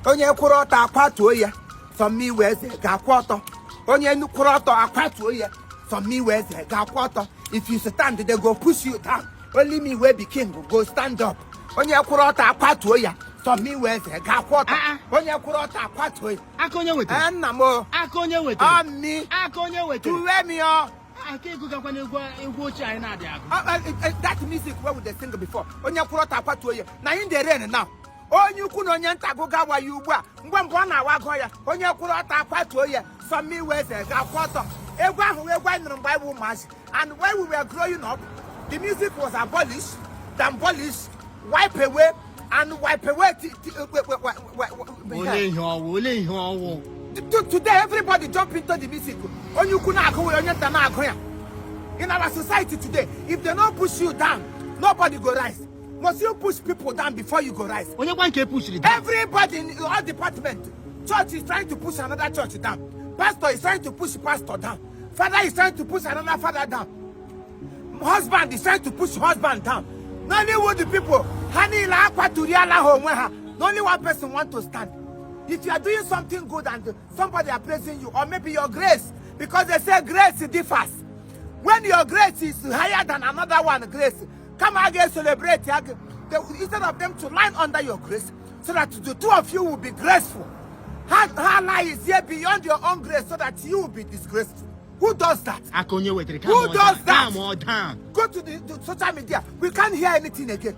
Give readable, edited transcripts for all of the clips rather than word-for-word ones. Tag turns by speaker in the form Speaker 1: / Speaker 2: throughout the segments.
Speaker 1: onye kwụrụ ọtọ akwatuo ya some iwe eze ga-akwụ ọtọ onye kwụrụ ọtọ akwatuo ya some iwe eze ga-akwụ ọtọ if you stand they go push you down only me wey be king go stand up onye kwụrụ ọtọ akwatuo ya some iwe eze ga-akwụ ọtọ onye kwụrụ ọtọ akwatuo ya
Speaker 2: aka onye wetara
Speaker 1: nna m
Speaker 2: aka onye wetara
Speaker 1: ami
Speaker 2: aka onye wetara
Speaker 1: tuwe mi o
Speaker 2: aka egugakwa egwu ochie anyị na-adị agụ
Speaker 1: that music wey we dey sing before onye kwụrụ ọtọ akwatuo ya na in the rain now onye ukwu na onye nta agụ gawa ya ugbu a mgbe ọ na-awago ya onye kwụrụ ọtọ akwatuo ya some iwe eze ga-akwụ ọtọ egwu ahụ egwu anyị nụrụ mgbe anyị bụ ụmụazị and when we were growing up the music was abolished demolished wipe away and wipe away
Speaker 2: ole ihe ọwụ
Speaker 1: today everybody jump into the music onye ukwu na-agụ ya onye nta na-agụ ya in our society today if they don't push you down nobody go rise must you push people down before you go rise
Speaker 2: onye kwa nke push down
Speaker 1: everybody in all department church is trying to push another church down pastor is trying to push pastor down father is trying to push another father down husband is trying to push husband down Nollywood people honey la akwaturiala onwe ha only one person want to stand if you are doing something good and somebody are praising you or maybe your grace because they say grace differs when your grace is higher than another one grace come again celebrate instead of them to line under your grace so that the two of you will be graceful her lie is here beyond your own grace so that you will be disgraceful. Who does that? Who does that? Go to the social media. We can't hear anything again.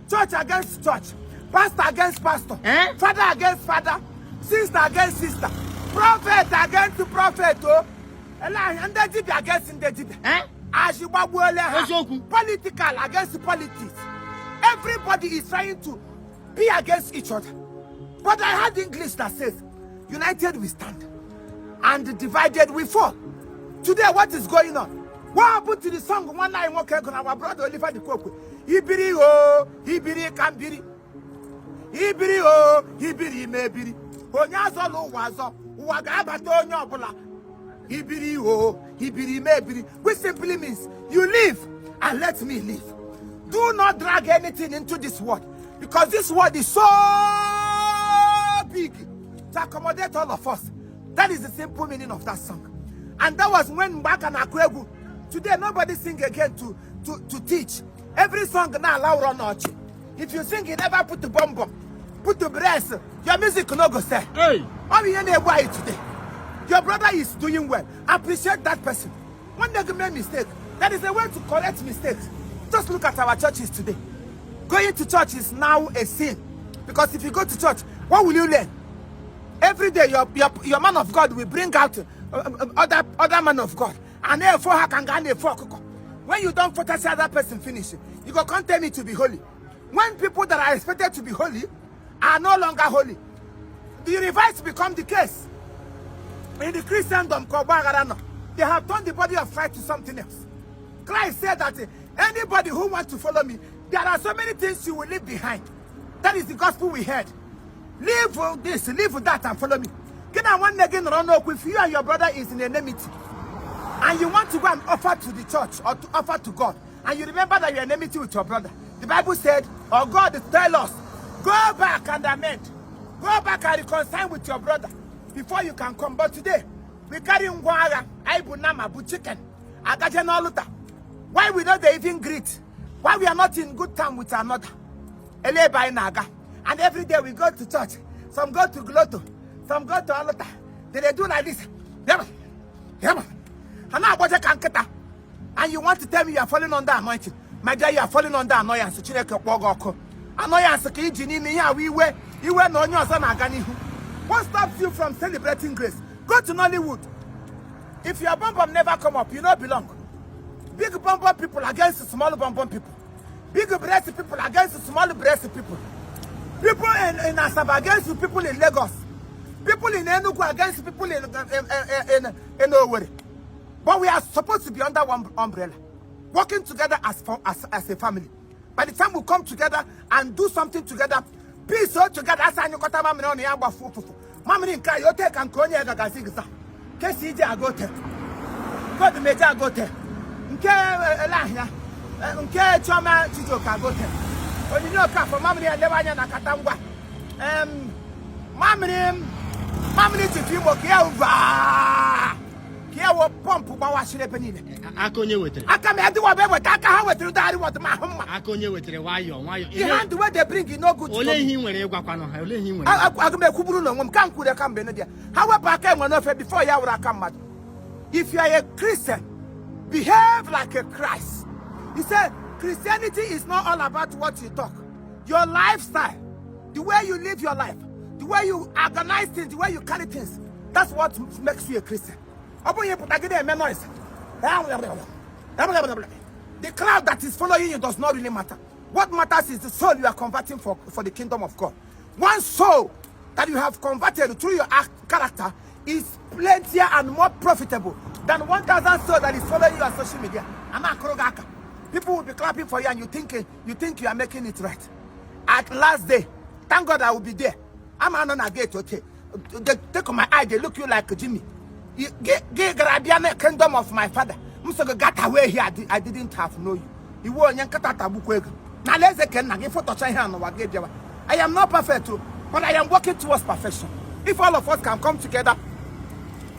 Speaker 1: Church against church. Pastor against pastor. Father against father. Sister against sister. Prophet against prophet. Ndejide against ndejide. Political against politics. Everybody is trying to be against each other. But I heard English that says, united we stand and divided we fall. Today, what is going on? What happened to the song one night? Our brother Oliver the Coco. Ibiri o, Ibiri kambiri. Ibiri o, Ibiri mebiri. Onyazo lo wazo, wagabato onyobula. Ibiri o, Ibiri mebiri. Which simply means you live and let me live. Do not drag anything into this world because this world is so big to accommodate all of us. That is the simple meaning of that song. And that was when Mbaka na Kwegu. Today nobody sing again to teach. Every song now allow run noche. If you sing, you never put the bomb, put the breast. Your music no go say.
Speaker 2: Hey,
Speaker 1: all you know why today. Your brother is doing well. Appreciate that person. When they make mistake, that is a way to correct mistakes. Just look at our churches today. Going to church is now a sin because if you go to church, what will you learn? Every day, your man of God will bring out other man of God, and therefore when you don't photo see other person finish, you go can't tell me to be holy. When people that are expected to be holy are no longer holy, the reverse become the case. In the Christendom, they have turned the body of Christ to something else. Christ said that anybody who wants to follow me, there are so many things you will leave behind. That is the gospel we heard. Leave this, leave that, and follow me. If you and your brother is in enmity, and you want to go and offer to the church or to offer to God, and you remember that you're in enmity with your brother, the Bible said, or God tell us, go back and amend, go back and reconcile with your brother before you can come. But today, we carry ngwara, aibunama, bu chicken, agajanoluta. Why we don't even greet? Why we are not in good time with another? Eleba inaga. And every day we go to church. Some go to Glotto. Some go to Alota. They do like this. And you want to tell me you are falling under anointing. My dear, you are falling under annoyance. Annoyance. What stops you from celebrating grace? Go to Nollywood. If your bum never come up, you don't belong. Big bum people against small bum people. Big breast people against small breast people. People in Asaba against people in Lagos. People in Enugu against people in Owerri. But we are supposed to be under one umbrella. Working together as a family. By the time we come together and do something together, peace all together. As I know, Mamma in Kayote and Konya Gazigza. KCJ Agote. God Major Agote. Nke Elahia. Nke Choma Chijoka Agote. For Mamma and Levania Nakatangwa. Mammy to Imo Here will pump by washing a penny.
Speaker 2: I conye with it.
Speaker 1: I come here to whatever Taka with daddy what my home.
Speaker 2: I conye with it. Why you?
Speaker 1: You want the way they bring you no good.
Speaker 2: Only him when you walk on. Only him.
Speaker 1: I can make Kubruno when come could come Benedia. However, I came on offer before you would come mad. If you are a Christian, behave like a Christ. He said, Christianity is not all about what you talk. Your lifestyle, the way you live your life, the way you organize things, the way you carry things, that's what makes you a Christian. The crowd that is following you does not really matter. What matters is the soul you are converting for the kingdom of God. One soul that you have converted through your character is plentier and more profitable than 1,000 souls that is following you on social media. People will be clapping for you and you think you are making it right. At last day, thank God I will be there. I'm on a gate, okay. They take my eye, they look you like Jimmy. Kingdom of my father. Got away here. I didn't have know you. You were I am not perfect too, but I am working towards perfection. If all of us can come together,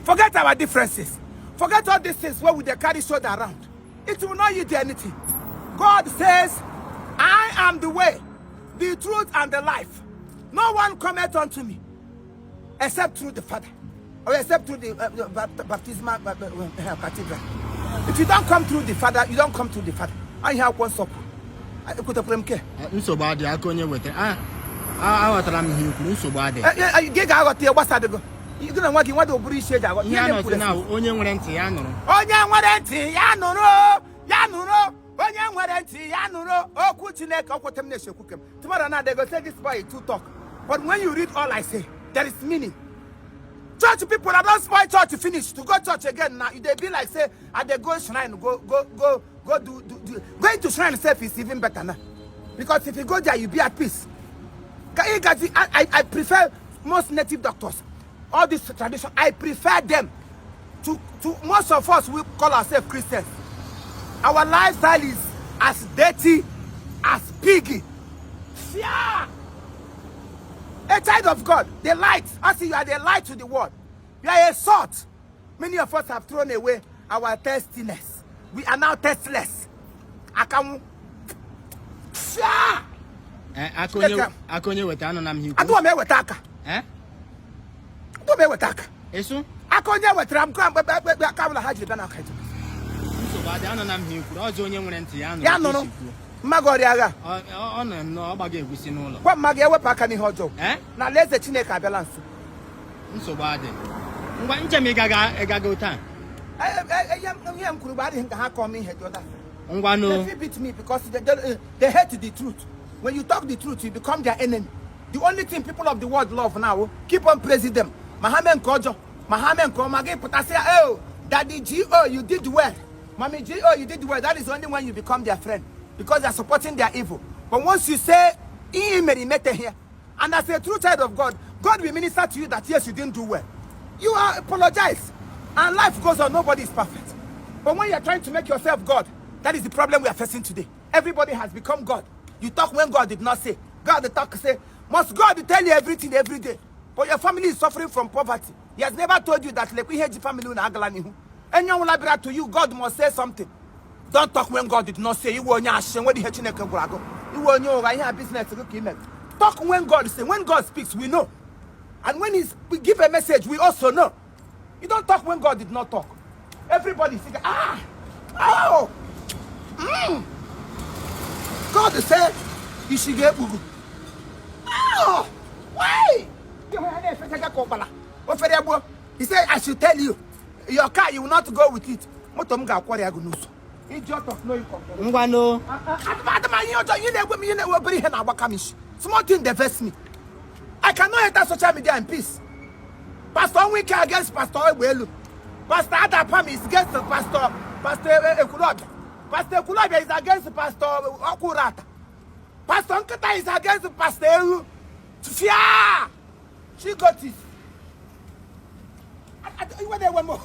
Speaker 1: forget our differences, forget all these things where we carry shoulder around, it will not yield anything. God says, I am the way, the truth, and the life. No one cometh unto me except through the Father, or except through the baptismal cathedral. If you don't come through the Father, you don't come through the Father. I have one supper. I could have put him. So bad, I couldn't with it. I was telling you, so bad. I get out there. What's that? You don't want to appreciate that. Now, only one Tiano. Oh, Kuchinek, or contamination. Tomorrow night they go say this boy to talk. But when you read all I say, there is meaning. Church people that don't spoil church to finish to go church again now. They be like say, at they go shrine, go do. Going to shrine itself is even better now. Because if you go there, you be at peace. I prefer most native doctors. All this tradition, I prefer them to most of us. We call ourselves Christians. Our lifestyle is as dirty as piggy. Yeah. A child of God, the light. I see you are the light to the world. You are a salt. Many of us have thrown away our thirstiness. We are now thirstless. I can. Yeah.
Speaker 2: I couldn't with Anonam.
Speaker 1: I don't know what Taka.
Speaker 2: Eh?
Speaker 1: Don't know what Taka.
Speaker 2: Eso?
Speaker 1: I can't with Ram Cram, but I can't have you done.
Speaker 2: So bad, Anonam, you could also went to Yan.
Speaker 1: No. Magoriaga.
Speaker 2: Oh, no, Maggi, we see no.
Speaker 1: What Maggi, what Pakani Hojo? Eh? Now let's the Chineka balance.
Speaker 2: So bad. One Jamaica go time.
Speaker 1: I am Kurubadi and call me head.
Speaker 2: They
Speaker 1: beat me because they hate the truth. When you talk the truth, you become their enemy. The only thing people of the world love now, keep on praising them. Mahamen Kojo, Mahamen Komagi, but I say, oh, Daddy G.O., you did well. Mommy G.O., you did well. That is only when you become their friend. Because they are supporting their evil. But once you say, here, and as a true child of God, God will minister to you that yes, you didn't do well. You are apologize. And life goes on, nobody is perfect. But when you are trying to make yourself God, that is the problem we are facing today. Everybody has become God. You talk when God did not say. God the talk say, must God tell you everything every day? But your family is suffering from poverty. He has never told you that like we hate the family anyone will be to you, God must say something. Don't talk when God did not say. You won't shame when the Hechineka. You won't know I have business to look in. Talk when God says. When God speaks, we know. And when we give a message, we also know. You don't talk when God did not talk. Everybody say, oh, God said, you should get Google. Oh, why? He said, I should tell you, your car, you will not go with it. Idiot of no income. Small thing diverts me. I cannot enter social media in peace. Pastor Wike against Pastor Ewelu. Pastor Adapam is against Pastor Ekulobia. Pastor Ekulobia is against Pastor Okurata. Pastor Nkata is against Pastor Eru. She got it. I one more.